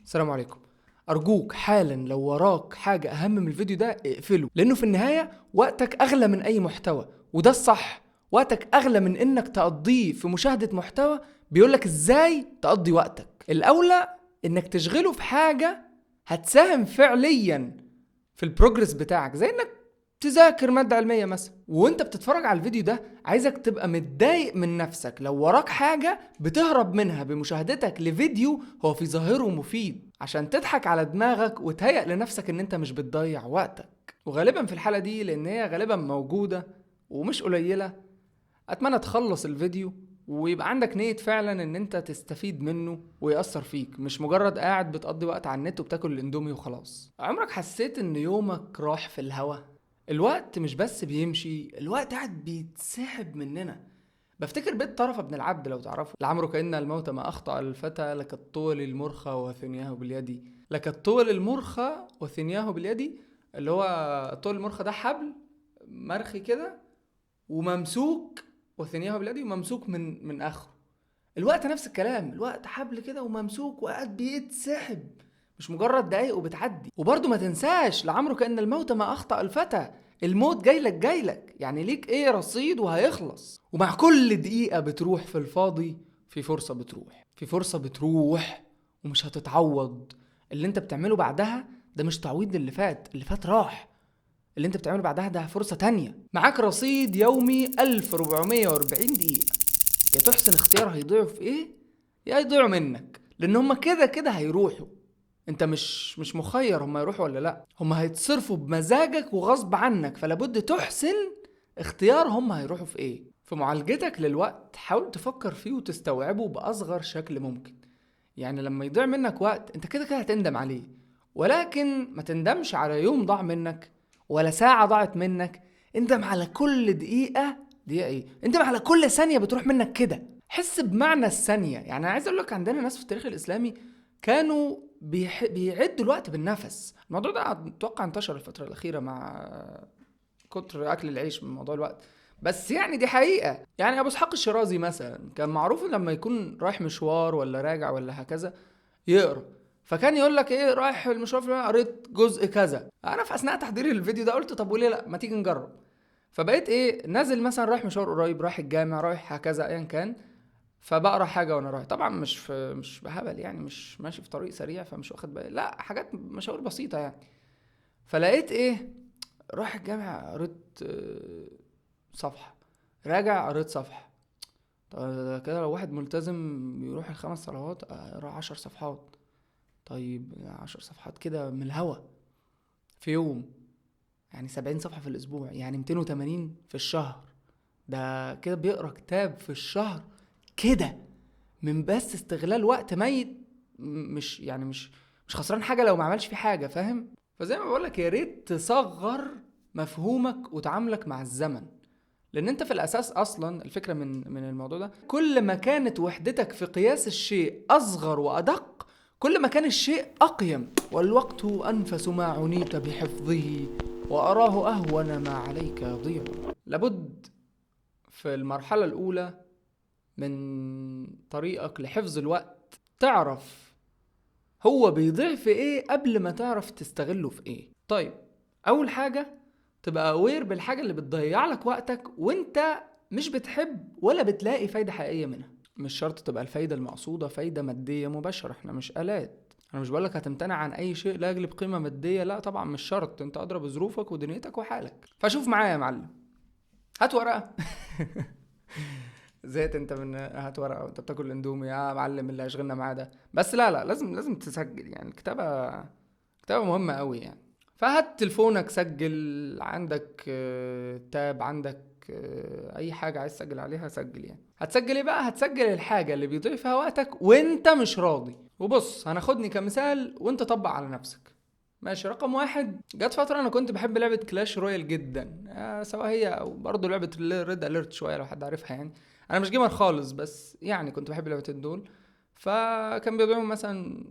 السلام عليكم. أرجوك حالا لو وراك حاجة أهم من الفيديو ده اقفله، لأنه في النهاية وقتك أغلى من أي محتوى، وده الصح. وقتك أغلى من إنك تقضيه في مشاهدة محتوى بيقولك إزاي تقضي وقتك. الأولى إنك تشغله في حاجة هتساهم فعليا في ال progress بتاعك، زي إنك تذاكر مادة علمية مثلا. وانت بتتفرج على الفيديو ده عايزك تبقى متضايق من نفسك لو وراك حاجة بتهرب منها بمشاهدتك لفيديو هو في ظاهره مفيد، عشان تضحك على دماغك وتهيأ لنفسك ان انت مش بتضيع وقتك. وغالبا في الحالة دي، لان هي غالبا موجودة ومش قليلة، اتمنى تخلص الفيديو ويبقى عندك نية فعلا ان انت تستفيد منه ويأثر فيك، مش مجرد قاعد بتقضي وقت على النت وبتاكل الاندومي وخلاص. عمرك حسيت ان يومك راح في الهوا؟ الوقت مش بس بيمشي، الوقت قاعد بيتسحب مننا. بفتكر بيت طرفة بن العبد لو تعرفه، لعمرك إن الموت ما أخطأ الفتى لكالطول المرخى وثنياه باليد. لكالطول المرخى وثنياه باليد، اللي هو طول المرخى ده حبل مرخي كده وممسوك، وثنياه باليد وممسوك من آخره. الوقت نفس الكلام، الوقت حبل كده وممسوك وقاعد بيتسحب، مش مجرد دقايق وبتعدي. وبرضه ما تنساش لعمرك إن الموت ما أخطأ الفتى، الموت جايلك جايلك، يعني ليك ايه رصيد وهيخلص. ومع كل دقيقة بتروح في الفاضي في فرصة بتروح، في فرصة بتروح ومش هتتعوض. اللي انت بتعمله بعدها ده مش تعويض للي فات، اللي فات راح، اللي انت بتعمله بعدها ده فرصة تانية. معاك رصيد يومي 1440 دقيقة، يا تحسن اختيار هيضيعوا في ايه يا يضيعوا منك، لان هما كده كده هيروحوا. انت مش مخير هما يروحوا ولا لا، هما هيتصرفوا بمزاجك وغصب عنك، فلابد تحسن اختيار هما هيروحوا في ايه. في معالجتك للوقت حاول تفكر فيه وتستوعبه بأصغر شكل ممكن. يعني لما يضيع منك وقت انت كده كده هتندم عليه، ولكن ما تندمش على يوم ضاع منك ولا ساعة ضاعت منك، اندم على كل دقيقة، دقيقة ايه، اندم على كل ثانية بتروح منك كده. حس بمعنى الثانية. يعني انا عايز اقول لك عندنا ناس في التاريخ الاسلامي كانوا بيعدوا الوقت بالنفس. الموضوع ده اتوقع انتشر الفترة الأخيرة مع كتر أكل العيش من موضوع الوقت، بس يعني دي حقيقة. يعني أبو إسحاق الشيرازي مثلا كان معروف لما يكون رايح مشوار ولا راجع ولا هكذا يقرأ، فكان يقول لك ايه، رايح المشوار قريت جزء كذا. أنا في أثناء تحضير الفيديو ده قلت طب وليه لأ، ما تيجي نجرب. فبقيت ايه، نازل مثلا رايح مشوار قريب، رايح الجامع، رايح هكذا ايا كان، فبقرا حاجة وانا رايح. طبعا مش بهبل يعني، مش ماشي في طريق سريع فمش واخد بالي، لا حاجات مشاوير بسيطة يعني. فلقيت ايه، رايح الجامع قريت صفحة، راجع قريت صفحة. طب كده لو واحد ملتزم بيروح ال5 صلوات يقرا 10 صفحات. طيب 10 صفحات كده من الهوا في يوم، يعني 70 صفحة في الاسبوع، يعني 280 في الشهر. ده كده بيقرا كتاب في الشهر كده، من بس استغلال وقت ميت. مش يعني مش خسران حاجة لو ما عملش فيه حاجة، فاهم؟ فزي ما بقولك يا ريت تصغر مفهومك وتعاملك مع الزمن، لان انت في الاساس اصلا الفكرة من الموضوع ده، كل ما كانت وحدتك في قياس الشيء اصغر وادق كل ما كان الشيء اقيم. والوقت انفس ما عنيت بحفظه واراه اهون ما عليك يضيع. لابد في المرحلة الاولى من طريقك لحفظ الوقت تعرف هو بيضيع في ايه قبل ما تعرف تستغله في ايه. طيب اول حاجة تبقى aware بالحاجة اللي بتضيع لك وقتك وانت مش بتحب ولا بتلاقي فايدة حقيقية منها. مش شرط تبقى الفايدة المقصودة فايدة مادية مباشرة، احنا مش آلات. انا مش بقولك هتمتنع عن اي شيء لا يجلب قيمة مادية، لا طبعا مش شرط، انت ادرى بظروفك ودنيتك وحالك. فشوف معايا يا معلم، هات ورقة. زهقت انت من هات ورقة وانت بتاكل الاندومي يا معلم اللي هيشغلنا معاه ده، بس لا لا لازم تسجل. يعني الكتابة مهمة قوي يعني. فهات تليفونك سجل، عندك تاب، عندك اي حاجة عايز تسجل عليها سجل. يعني هتسجل ايه بقى؟ هتسجل الحاجة اللي بيضيع فيها وقتك وانت مش راضي. وبص هناخدني كمثال وانت طبق على نفسك، ماشي. رقم 1، جت فترة انا كنت بحب لعبه Clash Royale جدا، سواء هي او برضه لعبه Red Alert شوية لو حد عارفها. يعني انا مش gamer خالص، بس يعني كنت بحب اللعبتين دول. فكان بيضيعوا مثلا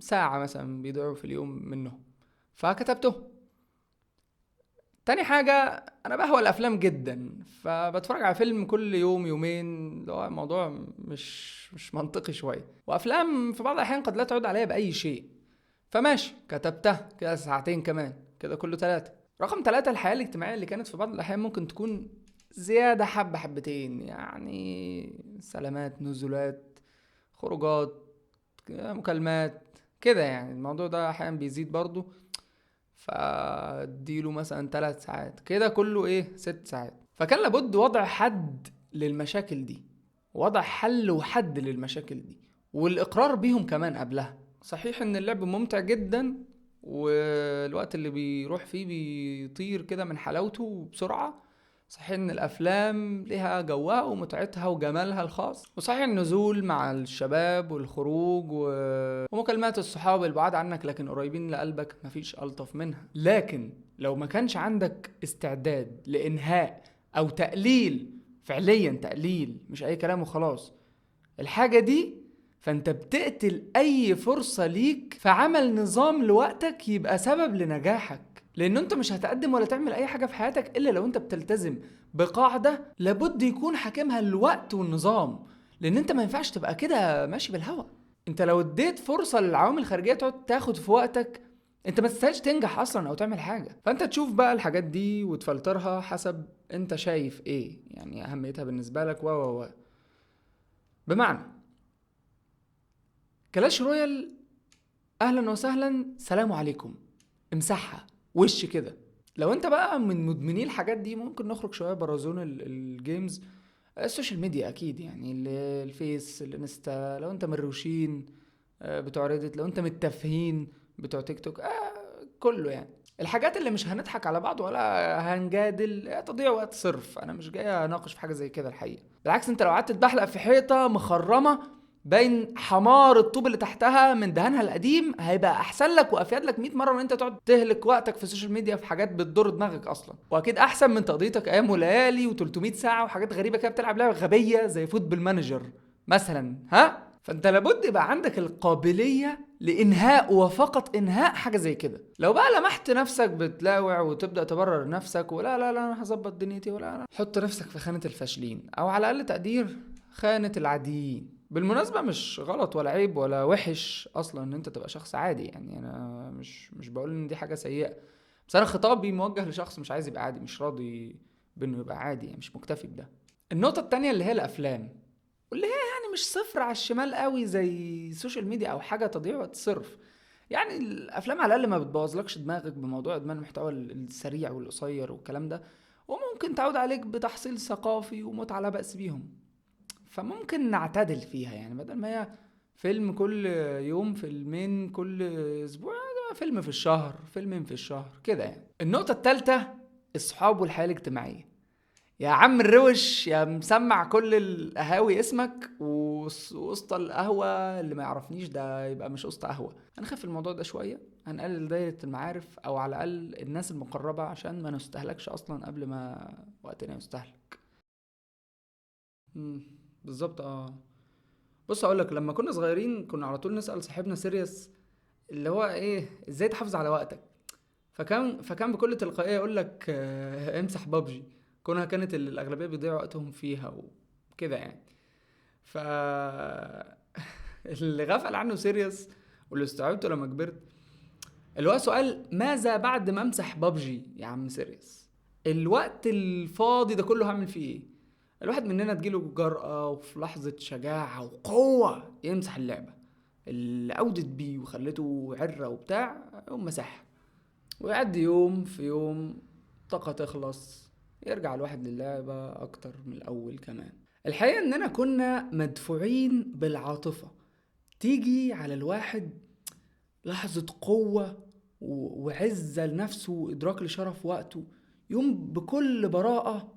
ساعة مثلا بيضيعوا في اليوم منهم، فكتبته. تاني حاجة، أنا بهوى الأفلام جدا، فبتفرج على فيلم كل يوم يومين، اللي هو الموضوع مش منطقي شوية. وأفلام في بعض الأحيان قد لا تعود عليا بأي شيء. فماشي كتبتها كده ساعتين كمان، كده كله 3. رقم 3 الحياة الاجتماعية اللي كانت في بعض الأحيان ممكن تكون زيادة حبة حبتين، يعني سلامات، نزولات، خروجات، مكالمات كده، يعني الموضوع ده أحيانا بيزيد برضو، فاديله مثلا 3 ساعات كده، كله ايه 6 ساعات. فكان لابد وضع حد للمشاكل دي، وضع حل وحد للمشاكل دي، والإقرار بيهم كمان قبلها. صحيح ان اللعب ممتع جدا والوقت اللي بيروح فيه بيطير كده من حلاوته بسرعة، صحيح ان الافلام لها جوها ومتعتها وجمالها الخاص، وصحيح النزول مع الشباب والخروج ومكالمات الصحاب البعاد عنك لكن قريبين لقلبك مفيش ألطف منها. لكن لو ما كانش عندك استعداد لإنهاء او تقليل، فعليا تقليل مش اي كلام وخلاص، الحاجة دي، فانت بتقتل اي فرصة ليك في عمل نظام لوقتك يبقى سبب لنجاحك، لان انت مش هتقدم ولا تعمل اي حاجة في حياتك الا لو انت بتلتزم بقاعدة لابد يكون حاكمها الوقت والنظام، لان انت ما ينفعش تبقى كده ماشي بالهوا. انت لو اديت فرصة للعوامل الخارجية تقعد تاخد في وقتك، انت ما تستاهلش تنجح اصلا او تعمل حاجة. فانت تشوف بقى الحاجات دي وتفلترها حسب انت شايف ايه يعني اهميتها بالنسبة لك و و و بمعنى Clash Royale اهلا وسهلا سلام عليكم، امسحها وش كده. لو انت بقى من مدمني الحاجات دي ممكن نخرج شوية بره zone ال games، ال social media اكيد، يعني الفيس، الانستا، لو انت من الروشين بتوع ريدت، لو انت من التافهين بتوع تيك توك، كله يعني الحاجات اللي مش هنضحك على بعض ولا هنجادل، تضيع وقت صرف. انا مش جاي اناقش في حاجة زي كده الحقيقة، بالعكس انت لو قعدت تبحلق في حيطة مخرمة باين حمار الطوب اللي تحتها من دهانها القديم هيبقى احسن لك وافيد لك 100 مرة من انت تقعد تهلك وقتك في ال social media في حاجات بتضر دماغك اصلا، واكيد احسن من تقضيتك ايام وليالي و300 ساعة وحاجات غريبة كده بتلعب لعبه غبية زي Football Manager مثلا. ها، فانت لابد يبقى عندك القابلية لانهاء وفقط انهاء حاجة زي كده. لو بقى لمحت نفسك بتلاوع وتبدا تبرر نفسك ولا لا لا انا هظبط دنيتي ولا لا، حط نفسك في خانه الفاشلين او على الاقل تقدير خانه العاديين. بالمناسبة مش غلط ولا عيب ولا وحش اصلا ان انت تبقى شخص عادي، يعني انا مش بقول ان دي حاجة سيئه، بس انا خطابي موجه لشخص مش عايز يبقى عادي، مش راضي بانه يبقى عادي، يعني مش مكتفي بده. النقطة التانية اللي هي الافلام، واللي هي يعني مش صفر على الشمال قوي زي ال social media او حاجة تضييع وقت صرف، يعني الافلام على الاقل ما بتبوظلكش دماغك بموضوع ادمان المحتوى السريع والقصير والكلام ده، وممكن تعود عليك بتحصيل ثقافي ومتعه لا باس بيهم، فممكن نعتدل فيها. يعني بدل ما هي فيلم كل يوم، فيلمين كل اسبوع، فيلم في الشهر، فيلمين في الشهر كده يعني. النقطة الثالثة الصحاب والحياة الاجتماعية. يا عم الروش، يا مسمع كل القهاوي اسمك، وقسط القهوة اللي ما يعرفنيش ده يبقى مش قسط قهوة. هنخف الموضوع ده شوية، هنقلل دايرة المعارف او على الاقل الناس المقربة عشان ما نستهلكش اصلا قبل ما وقتنا يستهلك. بالظبط. بص اقولك، لما كنا صغيرين كنا على طول نسأل صاحبنا سيريس اللي هو ايه، ازاي تحافظ على وقتك، فكان بكل تلقائية يقولك امسح بابجي، كونها كانت اللي الأغلبية بيضيعوا وقتهم فيها وكده يعني. ف اللي غفل عنه سيريس واللي استوعبته لما كبرت اللي هو سؤال ماذا بعد ما امسح بابجي يا عم سيريس، الوقت الفاضي ده كله هعمل فيه ايه؟ الواحد مننا تجيله جرأة وفي لحظة شجاعة وقوة يمسح اللعبة اللي أودت بيه وخلته عرة وبتاع، يقوم مسحها، ويعدي يوم في يوم طاقة تخلص، يرجع الواحد للعبة أكتر من الأول كمان. الحقيقة إننا كنا مدفوعين بالعاطفة، تيجي على الواحد لحظة قوة وعزة لنفسه وإدراك لشرف وقته، يوم بكل براءة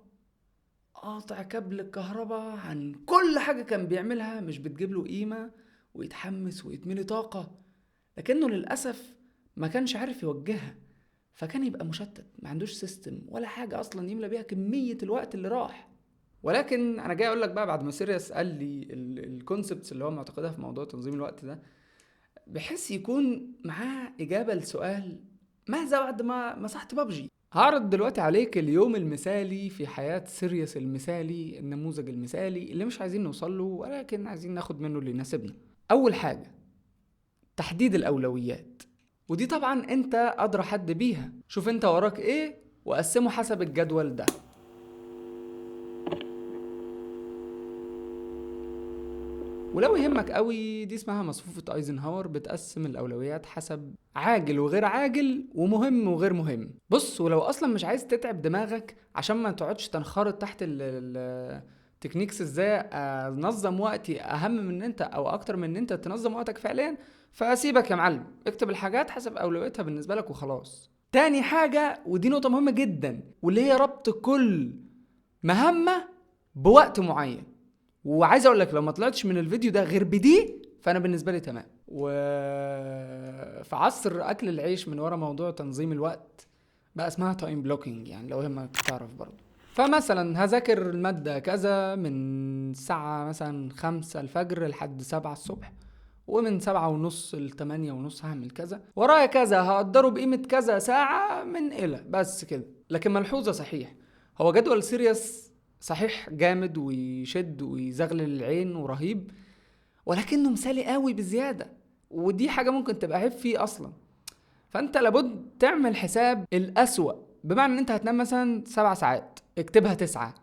قاطع كابل الكهرباء عن كل حاجة كان بيعملها مش بتجيب له قيمة، ويتحمس ويتملي طاقة، لكنه للأسف ما كانش عارف يوجهها، فكان يبقى مشتت، ما عندوش system ولا حاجة أصلا يملى بيها كمية الوقت اللي راح. ولكن أنا جاي أقول لك بقى بعد ما سيريس قال لي ال concepts اللي هو معتقدها في موضوع تنظيم الوقت ده، بحيث يكون معاه إجابة لسؤال ماذا بعد ما مسحت بابجي. هعرض دلوقتي عليك اليوم المثالي في حياة سيريس المثالي، النموذج المثالي اللي مش عايزين نوصل له ولكن عايزين ناخد منه اللي يناسبنا. أول حاجة تحديد الأولويات. ودي طبعا انت ادرى حد بيها. شوف انت وراك ايه وقسمه حسب الجدول ده. ولو يهمك قوي، دي اسمها مصفوفة ايزنهاور، بتقسم الاولويات حسب عاجل وغير عاجل ومهم وغير مهم. بص، ولو اصلا مش عايز تتعب دماغك عشان ما تقعدش تنخرط تحت ال techniques ازاي انظم وقتي اهم من ان انت او اكتر من ان انت تنظم وقتك فعليا، فسيبك يا معلم، اكتب الحاجات حسب اولويتها بالنسبة لك وخلاص. تاني حاجة، ودي نقطة مهمة جدا، واللي هي ربط كل مهمة بوقت معين. وعايز اقول لك لو ما طلعتش من الفيديو ده غير بدي فانا بالنسبة لي تمام. وفي عصر اكل العيش من ورا موضوع تنظيم الوقت بقى اسمها time blocking، يعني لو يهمك تعرف برضه. فمثلا هذاكر المادة كذا من الساعة مثلا 5 الفجر لحد 7 الصبح، ومن 7:30 ل8:30 هعمل كذا، ورايا كذا هقدره بقيمة كذا ساعة من إلى، بس كده. لكن ملحوظة، صحيح هو جدول سيريس صحيح جامد ويشد ويزغلل العين ورهيب، ولكنه مثالي قوي بزيادة، ودي حاجة ممكن تبقى عيب فيه أصلا. فأنت لابد تعمل حساب الأسوأ، بمعنى ان انت هتنام مثلا 7 ساعات، اكتبها 9،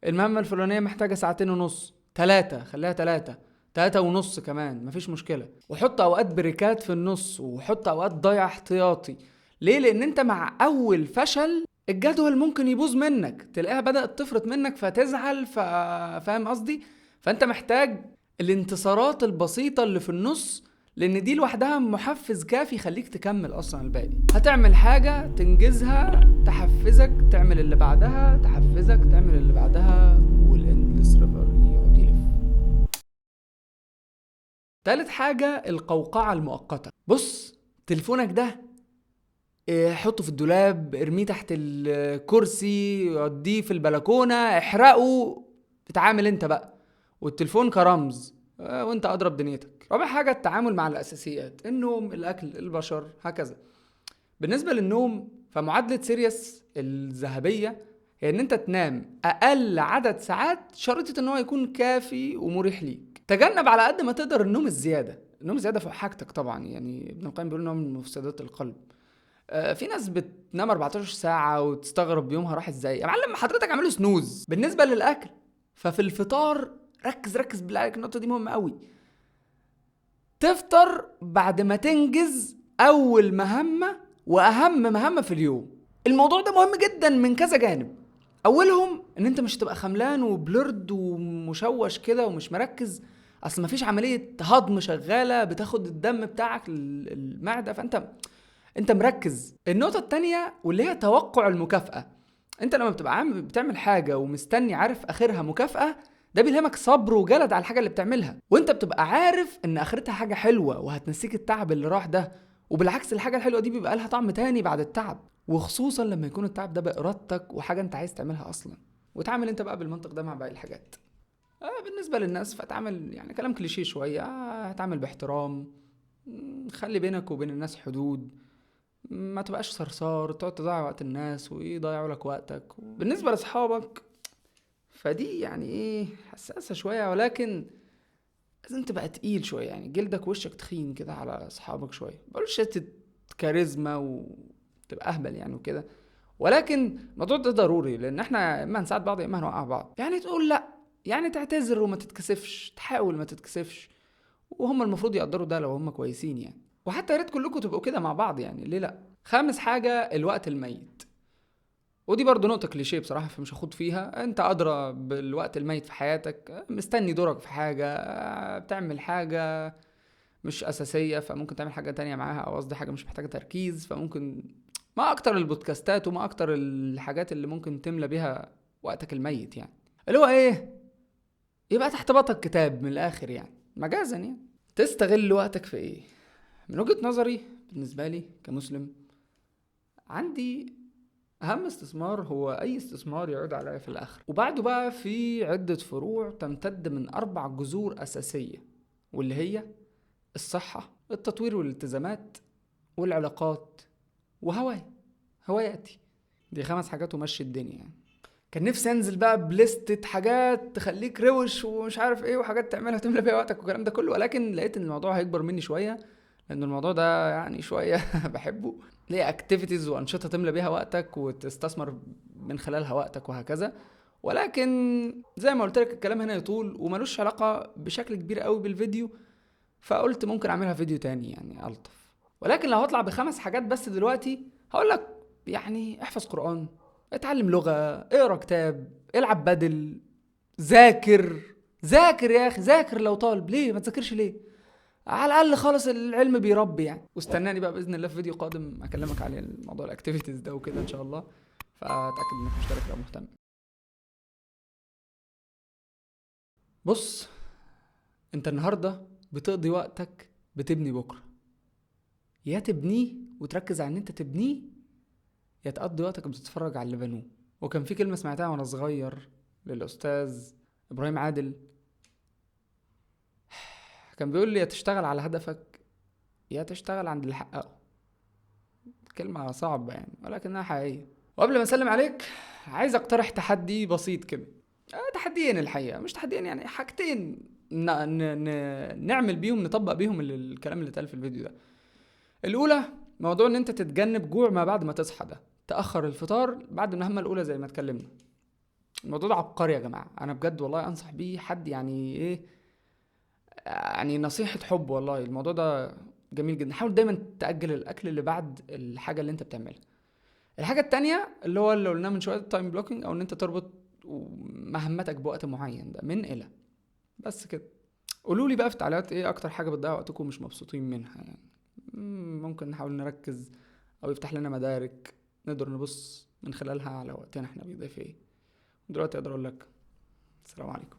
المهمة الفلانية محتاجة 2.5 ساعات، 3، خليها 3، 3.5 كمان مفيش مشكلة. وحط اوقات بريكات في النص، وحط اوقات ضايع احتياطي. ليه؟ لان انت مع اول فشل الجدول ممكن يبوظ منك، تلاقيها بدأت تفرط منك فتزعل، فاهم قصدي؟ فانت محتاج الانتصارات البسيطة اللي في النص، لان دي لوحدها محفز كافي يخليك تكمل اصلا الباقي. هتعمل حاجة تنجزها تحفزك تعمل اللي بعدها، تحفزك تعمل اللي بعدها، وال endless river يقعد يلف. تالت حاجة، القوقعة المؤقتة. بص، تليفونك ده حطه في الدولاب، ارميه تحت الكرسي، وديه في البلكونة، احرقه، اتعامل انت بقى والتليفون كرمز، وانت اضرب دنيتك. رابع حاجة، التعامل مع الأساسيات، النوم، الأكل، البشر، هكذا. بالنسبة للنوم، فمعادلة سيريس الذهبية هي ان انت تنام أقل عدد ساعات، شريطة ان هو يكون كافي ومريح ليك. تجنب على قد ما تقدر النوم الزيادة، النوم الزيادة فوق حاجتك طبعا، يعني ابن القيم بيقول انه من مفسدات القلب. في ناس بتنام 14 ساعة وتستغرب يومها راح ازاي. يا معلم حضرتك عامله snooze. بالنسبة للأكل، ففي الفطار ركز بالله عليك، النقطة دي مهمة قوي. تفطر بعد ما تنجز أول مهمة وأهم مهمة في اليوم. الموضوع ده مهم جدا من كذا جانب. أولهم إن أنت مش تبقى خملان وبلرد ومشوش كده ومش مركز، أصل مفيش عملية هضم شغالة بتاخد الدم بتاعك للمعدة، فأنت مركز. النقطة التانية واللي هي توقع المكافأة. أنت لما بتبقى بتعمل حاجة ومستني عارف آخرها مكافأة، ده بيلهمك صبر وجلد على الحاجة اللي بتعملها، وانت بتبقى عارف ان اخرتها حاجة حلوة وهتنسيك التعب اللي راح ده. وبالعكس الحاجة الحلوة دي بيبقى لها طعم تاني بعد التعب، وخصوصا لما يكون التعب ده بإرادتك وحاجة انت عايز تعملها اصلا. وتعامل انت بقى بالمنطق ده مع باقي الحاجات. بالنسبة للناس فتعامل، يعني كلام كليشيه شوية، هتعامل باحترام، خلي بينك وبين الناس حدود، ما تبقاش صرصار تقعد تضيع وقت الناس ويضيعوا لك وقتك. بالنسبة لأصحابك فدي يعني ايه حساسة شوية، ولكن لازم تبقى تقيل شوية، يعني جلدك وشك تخين كده على اصحابك شوية، بقولش كاريزما وتبقى اهبل يعني وكده، ولكن الموضوع ده ضروري، لان احنا اما هنساعد بعض اما هنوقع بعض. يعني تقول لا، يعني تعتذر وما تتكسفش، تحاول ما تتكسفش، وهم المفروض يقدروا ده لو هم كويسين يعني. وحتى يا ريت كلكم تبقوا كده مع بعض، يعني ليه لا. خامس حاجة، الوقت الميت. ودي برضو نقطة كليشيه بصراحة فمش هاخد فيها. انت ادرى بالوقت الميت في حياتك، مستني دورك في حاجة، بتعمل حاجة مش اساسية فممكن تعمل حاجة تانية معاها، او قصدي حاجة مش محتاجة تركيز، فممكن ما اكتر البودكاستات وما اكتر الحاجات اللي ممكن تملى بيها وقتك الميت، يعني اللي هو ايه، يبقى تحت بطك كتاب من الاخر يعني، مجازا يعني. تستغل وقتك في ايه؟ من وجهة نظري بالنسبة لي كمسلم، عندي أهم استثمار هو أي استثمار يعود عليا في الآخر، وبعده بقى في عدة فروع تمتد من 4 جذور أساسية، واللي هي الصحة، التطوير والالتزامات، والعلاقات، وهواي هواياتي. دي 5 حاجات ومشي الدنيا يعني. كان نفسي انزل بقى بليستة حاجات تخليك روش ومش عارف ايه، وحاجات تعملها وتملى بيها وقتك والكلام ده كله، ولكن لقيت ان الموضوع هيكبر مني شوية، لان الموضوع ده يعني شوية بحبه. ليه activities وانشطه تملى بيها وقتك وتستثمر من خلالها وقتك وهكذا. ولكن زي ما قلت لك الكلام هنا يطول وملوش علاقة بشكل كبير قوي بالفيديو، فقلت ممكن اعملها فيديو تاني يعني الطف. ولكن لو هطلع ب5 حاجات بس دلوقتي هقول لك يعني احفظ قرآن، اتعلم لغة، اقرا كتاب، العب بدل، ذاكر ذاكر يا اخي، ذاكر لو طالب، ليه ما تذاكرش ليه؟ على الاقل خالص العلم بيربي يعني. واستناني بقى باذن الله في فيديو قادم اكلمك عليه الموضوع ال activities ده وكده ان شاء الله، فاتاكد انك مشترك لو مهتم. بص، انت النهارده بتقضي وقتك بتبني بكره، يا تبنيه وتركز على ان انت تبنيه، يا تقضي وقتك بتتفرج على اللي بنوه. وكان في كلمة سمعتها وانا صغير للاستاذ ابراهيم عادل، كان بيقول لي يا تشتغل على هدفك يا تشتغل عند اللي حققه. كلمة صعبة يعني ولكنها حقيقية. وقبل ما اسلم عليك عايز اقترح تحدي بسيط كده، تحديين الحقيقة، مش تحديين يعني حاجتين نعمل بيهم، نطبق بيهم الكلام اللي اتقال في الفيديو ده. الاولى موضوع ان انت تتجنب جوع ما بعد ما تصحى، ده تأخر الفطار بعد المهمة الاولى زي ما اتكلمنا. الموضوع ده عبقري يا جماعة، انا بجد والله انصح بيه حد، يعني ايه يعني نصيحة حب والله، الموضوع ده جميل جدا. حاول دايما تأجل الاكل اللي بعد الحاجة اللي انت بتعملها. الحاجة التانية اللي هو اللي قلناه من شوية time blocking، او ان انت تربط مهمتك بوقت معين، ده من الى بس كده. قولوا لي بقى في التعليقات ايه اكتر حاجة بتضيع وقتكم ومش مبسوطين منها يعني. ممكن نحاول نركز او يفتح لنا مدارك نقدر نبص من خلالها على وقتنا احنا بيضيع في ايه. دلوقتي اقدر اقول لك السلام عليكم.